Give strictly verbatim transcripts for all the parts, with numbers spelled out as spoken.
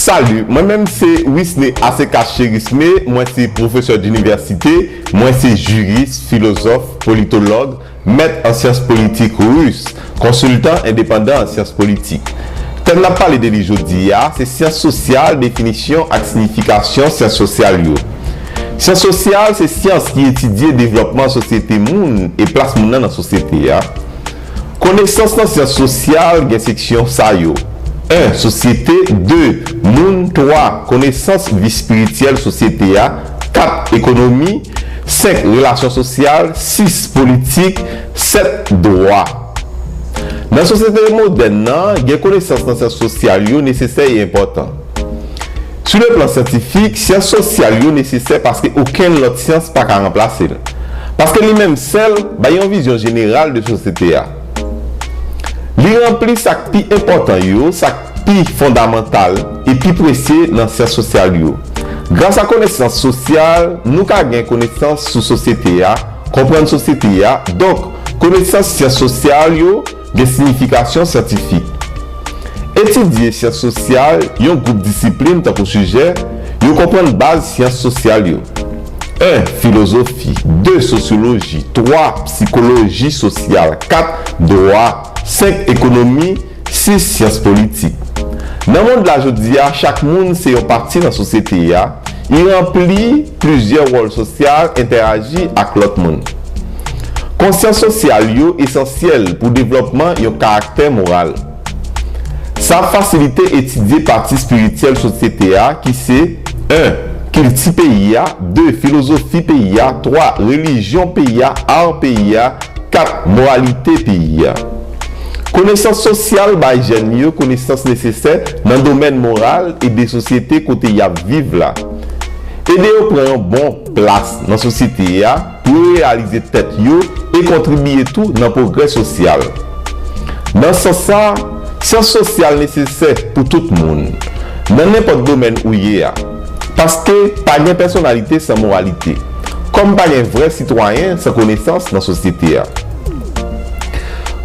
Salut, mwen menm se Wisne Asekas Cherisme, mwen se pwofesè dinivèsite, mwen se jiris, filozòf, politològ, mèt an syans politik ris, konsiltan endepandan an syans politik. Tèm n ap pale de li jodi a, se syans sosyal, definisyon ak siyifikasyon syans sosyal yo. Syans sosyal se syans ki etidye devlòpman sosyete moun e plas moun nan nan sosyete a. Konesans nan syans sosyal gen seksyon sa yo: en, sosyete, de, moun, twa, konesans vi espirityèl sosyete a, kat, ekonomi, senk, relasyon sosyal, sis, politik, sèt, dwa. Nan sosyete modèn nan, gen konesans nan syans sosyal yo nesesè e enpòtan. Sou le plan syantifik, syans sosyal yo nesesè paske okenn lòt syans pa ka ranplase l. Paske li menm sèl bay yon vizyon jeneral de sosyete a. Li ranpli sa k pi enpòtan yo, sa k pi fondamantal e pi presye nan syans sosyal yo. Gras a konesans sosyal, nou ka gen konesans sou sosyete a, konprann sosyete a. Donk, konesans syans sosyal yo gen siyifikasyon syantifik. Etidye syans sosyal, yon gwoup disiplin tankou sijè, yo konprann baz syans sosyal yo. En, filozofi, de, sosyoloji, twa, sikoloji sosyal, kat, dwa, senk, ekonomi, sis, syans politik. Nan mond la jodi a, chak moun se yon pati nan sosyete a, li ranpli plizyè wòl sosyal, entèyaji ak lòt moun. Konsyans sosyal yo esansyèl pou devlòpman yon karaktè moral. Sa ap fasilite etidye pati espirityèl sosyete a ki se, en, kilti peyi a, de, filozofi peyi a, twa, relijyon peyi a, ar peyi a, kat, moralite peyi a. Konesans sosyal bay jèn yo konesans nesesè nan domèn moral e de sosyete kote y ap viv la. Ede yo pran yon bon plas nan sosyete a pou yo reyalize tèt yo e kontribye tou nan pwogrè sosyal. Nan sans sa, syans sosyal nesesè pou tout moun, nan nenpòt domèn ou ye a. Paske pa gen pèsonalite san moralite, kòm pa gen vrè sitwayen san konesans nan sosyete a.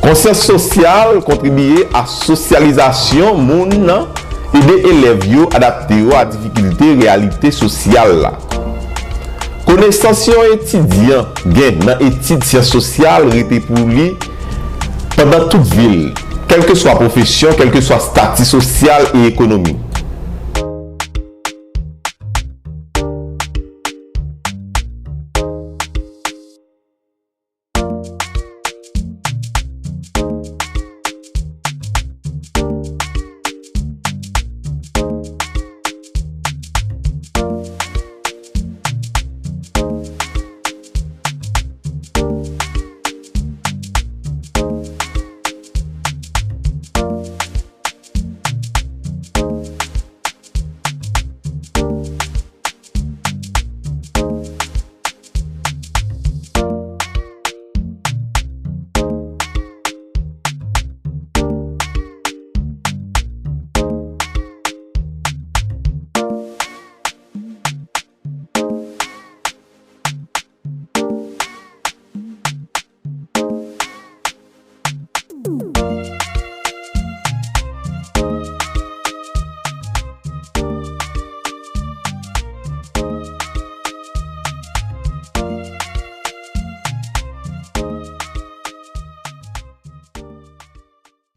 Konsyans sosyal kontribye a sosyalizasyon moun nan, ede elèv yo adapte yo a difikilte reyalite sosyal la. Konesans yon etidyan gen nan etid syans sosyal rete pou li pandan tout vi l, kèlkeswa pwofesyon, kèlkeswa estati sosyal e ekonomik.